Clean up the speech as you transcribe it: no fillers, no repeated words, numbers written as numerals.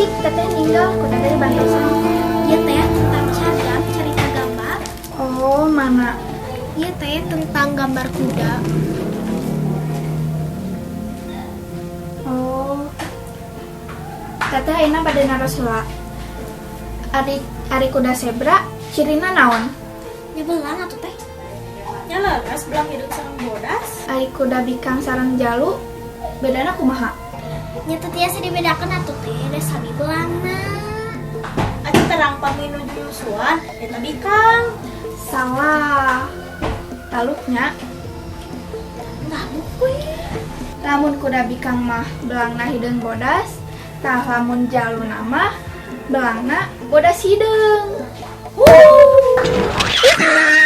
Cik, Teteh ninggal ku Teteh dibantosan. Ieu teh tentang cagam carita gambar. Oh, mana? Ieu teh tentang gambar kuda. Oh. Teteh ayeuna bade naros heula. Ari ari kuda zebra cirina naon? Nya belang atuh, Teh. Nya leres, belang hideung sareng bodas. Ari kuda bikang sareng jalu bedana kumaha? Nya teu tiasa dibedakeun atuh, Teh, da sami belangna. Aci terang pami nuju nyusuan eta bikang. Salah. Taluknya. Taluk we. Lamun kuda bikang mah belangna hideung bodas, tah lamun jaluna mah belangna bodas hideung. Wuh.